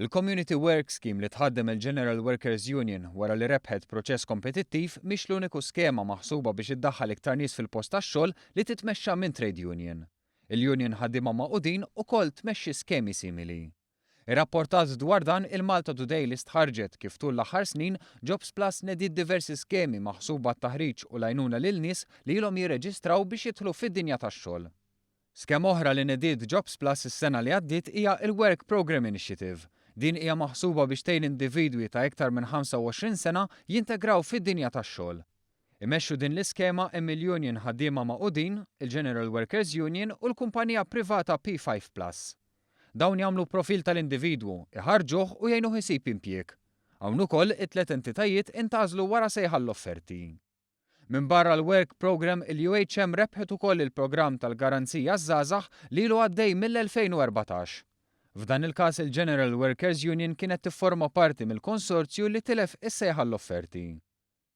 Il-Community Work Scheme li tħaddem il-General Workers Union wara li rebħet proċess kompetittiv mhix l-uniku skema maħsuba biex iddaħħal iktar nies fil-post tax-xogħol li titmexxa minn trade union. Il-Union Ħaddiema Magħqudin ukoll tmexxi skemi simili. Irrapportat dwar dan il-Malta Today li stħarrġet kif tul l-aħħar snin Jobs Plus nediet diversi skemi maħsuba għat-taħriġ u l-għajnuna lil nies li ilhom jirreġistraw biex jidħlu fid-dinja tax-xogħol. Skema oħra li nediet Jobs Plus is-sena li għaddiet hija l-Work Programme Initiative. Din hija maħsuba biex tgħin individwi ta' iktar minn 25 sena jintegraw fid-dinja tax-xogħol. Imexxu din l-iskema hemm il-Union Ħaddiema Magħqudin, il-General Workers Union u l-kumpanija privata P5 Plus. Dawn jagħmlu profil tal-individwu, iħarrġuh u jgħinuh isib impjieg. Hawn ukoll it-tlett entitajiet intgħażlu wara sejħa għall-offerti. Minbarra l-Work Programme, il-UHM rebħet ukoll il-programm tal-Garanzija għaż-Żgħażagħ li ilu għaddej mill-2014. F'dan il-każ il-General Workers Union kienet tifforma parti mill-konsorzju li tilef is-sejħa għall-offerti.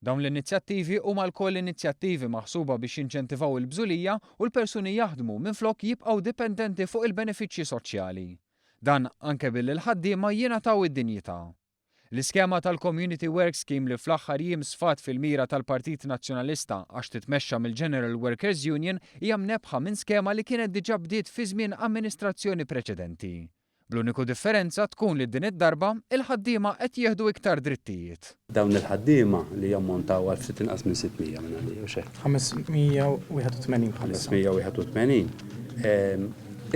Dawn l-inizjattivi huma lkoll inizjattivi maħsuba biex jinċentivaw il-bżulija u l-persuni jaħdmu minflok jibqgħu dipendenti fuq il-benefiċċji soċjali. Dan anke billi l-ħaddiema jingħataw id-dinjità. L-iskema tal-Community Work Scheme li fl-aħħar jiem sfat fil-mira tal-Partit Nazzjonalista għax titmexxa mill-General Workers Union hija mnebbħa minn skema li kienet diġà bdiet fi żmien amministrazzjoni preċedenti. Bl-uniku differenza tkun li din id-darba, il-ħaddiema qed jieħdu iktar drittijiet. Dawn il-ħaddiema, li jammontaw għal ftit inqas minn 600 minn għalija, hux hekk? 581 bħalissa. 581.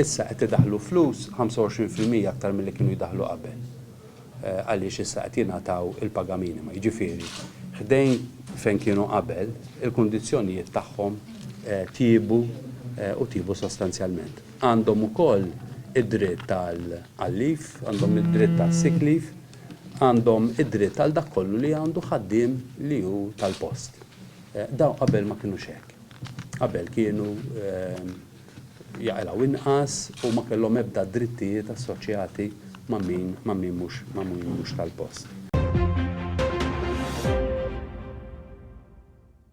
Issa qed idaħħlu flus 25% aktar milli kienu jdaħħlu qabel. Għaliex issa qed jingħataw il-paga minima. Jiġifieri, ħdejn fejn kienu qabel, il-kundizzjonijiet tagħhom tjiebu u tjiebu sostanzjalment. Għandhom ukoll id-dritt għal leave, għandhom id-dritt għal sick leave, għandhom id-dritt għal dak kollu li għandu ħaddiem li hu tal-post. Dawn qabel ma kinux hekk. Qabel kienu jaqilgħu inqas u ma kellhom ebda drittijiet assoċjati ma' min ma' min mhux ma' min mhux tal-post.